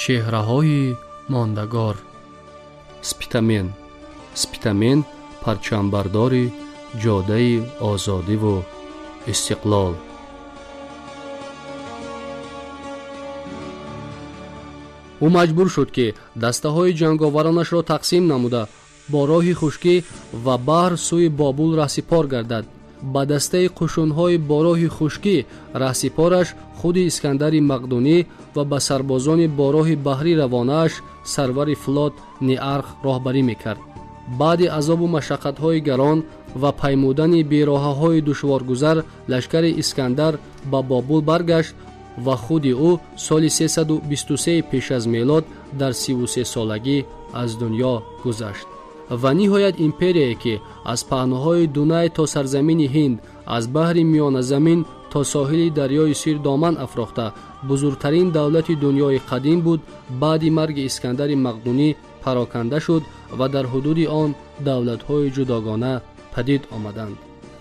Чеҳраҳои мондагор. Спитамен. Спитамен парчамбардори ҷодаи озодиву истиқлол. Ӯ маҷбур шуд, ки дастаҳои ҷанговаронашро тақсим намуда бо роҳи хушкӣ ва баҳр сӯи Бобул раҳсипор гардад. Ба дастаи қушунҳои бо роҳи хушкӣ раҳсипораш худи Искандари Мақдунӣ ва ба сарбозони бо роҳи баҳрӣ равонааш сарвари флот Неарх роҳбарӣ мекард. Баъди азобу машаққатҳои гарон ва паймудани бероҳаҳои душворгузар лашкари Искандар ба Бобул баргашт ва худи ӯ соли 323 пеш аз мелод дар 33 солагӣ аз дунё гузашт. Ва ниҳоят империяе, ки аз паҳнаҳои Дунай то сарзамини Ҳинд, аз баҳри Миёназамин то соҳили дарёи Сир доман афрохта, бузургтарин давлати дунёи қадим буд, баъди марги Искандари Мақдунӣ пароканда шуд ва дар ҳудуди он давлатҳои ҷудогона падид омаданд.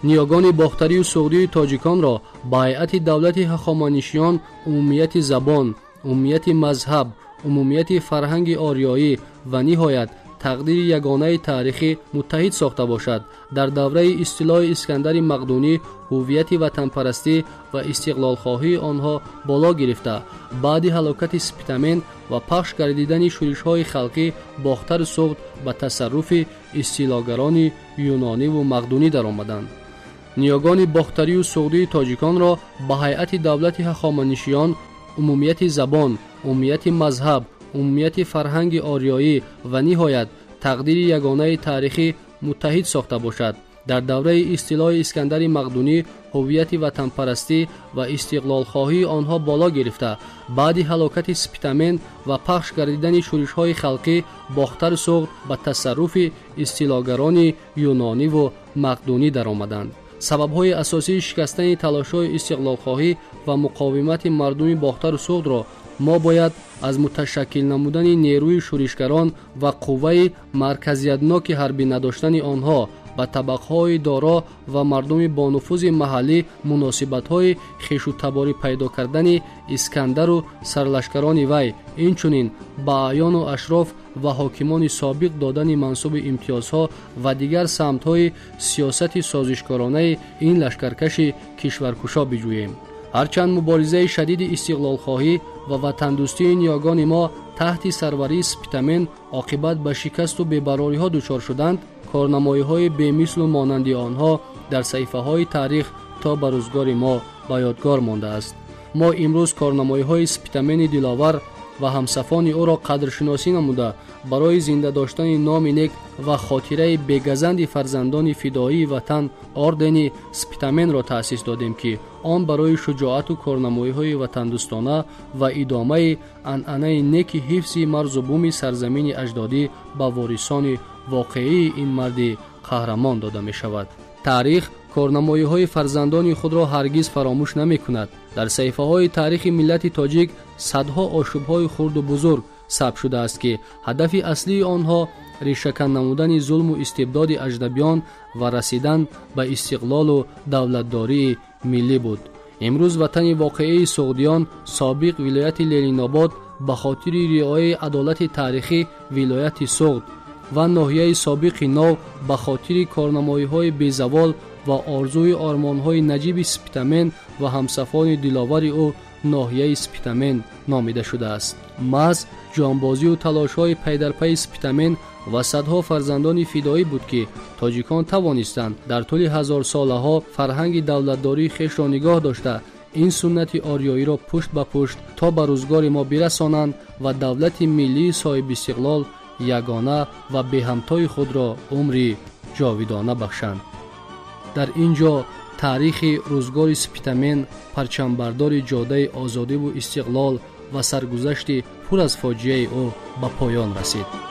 Ниёгони бохтарию суғдии тоҷиконро ба ҳайати давлати ҳахоманишиён умумияти забон, умумияти мазҳаб, умумияти фарҳанги ориёӣ ва ниҳоят тақдири ягонаи таърихӣ муттаҳид сохта бошад. Дар давраи истилои Искандари Мақдунӣ ҳуввияти ватанпарастӣ ва истиқлолхоҳии онҳо боло гирифта, баъди ҳалокати Спитамен ва пахш гардидани шӯришҳои халқӣ Бохтару Суғд ба тасарруфи истилогарони юнониву мақдунӣ даромаданд. Ниёгони бохтарию суғдии тоҷиконро ба ҳайати давлати ҳахоманишиён умумияти забон, умумияти мазҳаб, умумияти фарҳанги ориёӣ ва ниҳоят тақдири ягонаи таърихӣ муттаҳид сохта бошад. Дар давраи истилои Искандари Мақдунӣ ҳуввияти ватанпарастӣ ва истиқлолхоҳии онҳо боло гирифта, баъди ҳалокати Спитамен ва пахш гардидани шӯришҳои халқӣ Бохтару Суғд ба тасарруфи истилогарони юнониву мақдунӣ даромаданд. Сабабҳои асосии шикастани талошҳои истиқлолхоҳӣ ва муқовимати мардуми Бохтару Суғдро мо бояд аз муташаккил намудани нерӯи шӯришгарон ва қувваи марказиятноки ҳарбӣ надоштани онҳо ба табақҳои доро ва мардуми бонуфузи маҳаллӣ муносибатҳои хешутаборӣ пайдо кардани Искандару сарлашкарони вай, инчунин ба аъёну ашроф ва ҳокимони собиқ додани мансуби имтиёзҳо ва дигар самтҳои сиёсати созишкоронаи ин лашкаркаши кишваркушо биҷӯем. Ҳарчанд муборизаи шадиди истиқлолхоҳӣ ва ватандӯстии ниёгони мо таҳти сарварии Спитамен оқибат ба шикасту бебарориҳо дучор шуданд, корнамоиҳои бемислу монанди онҳо дар саҳифаҳои таърих то ба рӯзгори мо ба ёдгор мондааст. Мо имрӯз корнамоиҳои Спитамени диловар ва ҳамсафони ӯро қадршиносӣ намуда, барои зинда доштани номи нек ва хотираи бегазанди фарзандони фидоии ватан ордени Спитаменро таъсис додем, ки он барои шуҷоату корнамоиҳои ватандӯстона ва идомаи анъанаи неки ҳифзи марзу буми сарзамини аҷдодӣ ба ворисони воқеии ин марди қаҳрамон дода мешавад. Таърих корнамоиҳои фарзандони худро ҳаргиз фаромӯш намекунад. Дар саҳифаҳои таърихи миллати тоҷик садҳо ошӯбҳои хурду бузург сабт шудааст, ки ҳадафи аслии онҳо решакан намудани зулму истибдоди аҷнабиён ва расидан ба истиқлолу давлатдории миллӣ буд. Имрӯз ватани воқеии суғдиён, собиқ вилояти Ленинобод, ба хотири риояи адолати таърихӣ вилояти Суғд ва ноҳияи собиқи Нов ба хотири корнамоиҳои безавол ва орзуи ормонҳои наҷиби Спитамен ва ҳамсафони диловари ӯ ноҳияи Спитамен номида шудааст. Маҳз ҷонбозию талошҳои пайдарпайи Спитамен ва садҳо фарзандони фидоӣ буд, ки тоҷикон тавонистанд дар тӯли ҳазорсолаҳо фарҳанги давлатдории хешро нигоҳ дошта, ин суннати ориёиро пушт ба пушт то ба рӯзгори мо бирасонанд ва давлати миллии соҳибистиқлол ягона ва беҳамтои худро умри ҷовидона бахшанд. Дар ин ҷо таърихи рӯзгори Спитамен, парчамбардори ҷодаи озодиву истиқлол ва саргузашти пур аз фоҷиаи ӯ ба поён расид.